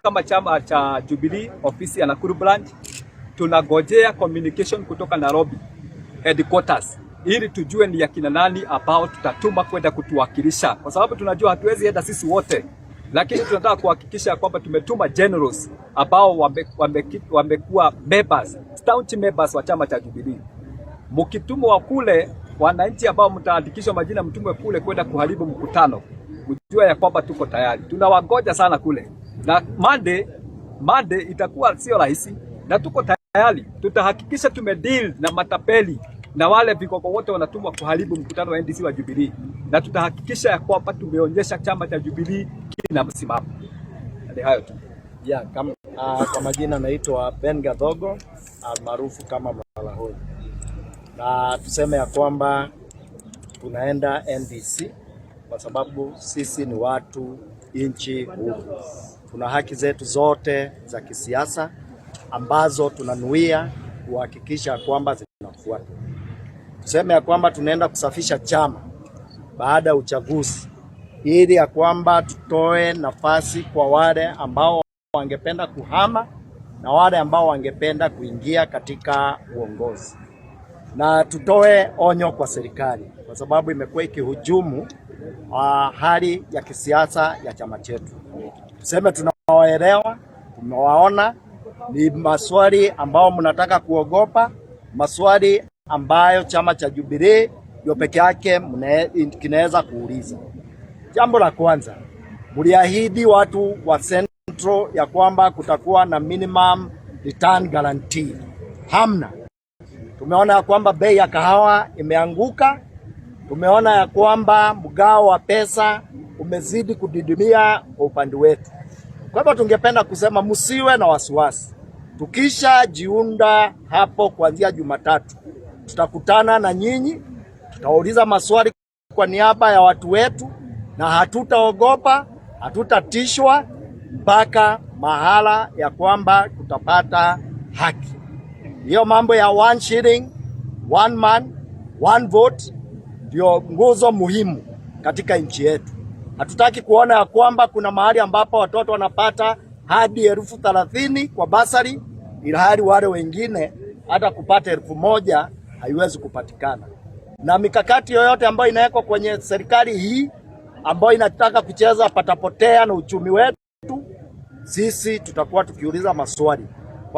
Kama chama cha Jubilee, ofisi ya Nakuru branch, tunagojea communication kutoka Nairobi headquarters ili tujue ni akina nani ambao tutatuma kwenda kutuwakilisha, kwa sababu tunajua hatuwezi enda sisi wote, lakini tunataka kuhakikisha kwamba tumetuma generals ambao wamekuwa members, staunch members wa chama cha Jubilee. Mkitumwa kule, wananchi ambao mtaandikishwa majina, mtumwe kule kwenda kuharibu mkutano, mjue ya kwamba tuko tayari, tunawangoja sana kule, na Monday itakuwa sio rahisi, na tuko tayari. Tutahakikisha tumedeal na matapeli na wale vigogo wote wanatumwa kuharibu mkutano wa NDC wa Jubilee, na tutahakikisha ya kwamba tumeonyesha chama cha Jubilee kina msimamo. Ni hayo tu. Yeah, kwa majina naitwa Ben Gathogo almaarufu kama Mlalahoi, na tuseme ya kwamba tunaenda NDC kwa sababu sisi ni watu nchi huru, tuna haki zetu zote za kisiasa ambazo tunanuia kuhakikisha kwamba zinafuatwa. Tuseme ya kwamba tunaenda kusafisha chama baada ya uchaguzi ili ya kwamba tutoe nafasi kwa wale ambao wangependa kuhama na wale ambao wangependa kuingia katika uongozi, na tutoe onyo kwa serikali kwa sababu imekuwa ikihujumu hali ya kisiasa ya chama chetu. Tuseme tunawaelewa, tumewaona, ni maswali ambao mnataka kuogopa, maswali ambayo chama cha Jubilee ndio peke yake kinaweza kuuliza. Jambo la kwanza, mliahidi watu wa Central ya kwamba kutakuwa na minimum return guarantee. Hamna. Tumeona ya kwamba bei ya kahawa imeanguka. Tumeona ya kwamba mgao wa pesa umezidi kudidimia kwa upande wetu. Kwa hivyo tungependa kusema msiwe na wasiwasi. Tukisha jiunda hapo kuanzia Jumatatu, tutakutana na nyinyi, tutauliza maswali kwa niaba ya watu wetu, na hatutaogopa, hatutatishwa mpaka mahala ya kwamba tutapata haki. Hiyo mambo ya one shilling, one man, one vote ndio nguzo muhimu katika nchi yetu. Hatutaki kuona ya kwamba kuna mahali ambapo watoto wanapata hadi 30,000 kwa bursary, ilhali wale wengine hata kupata 1,000 haiwezi kupatikana. Na mikakati yoyote ambayo inawekwa kwenye serikali hii ambayo inataka kucheza patapotea na uchumi wetu, sisi tutakuwa tukiuliza maswali.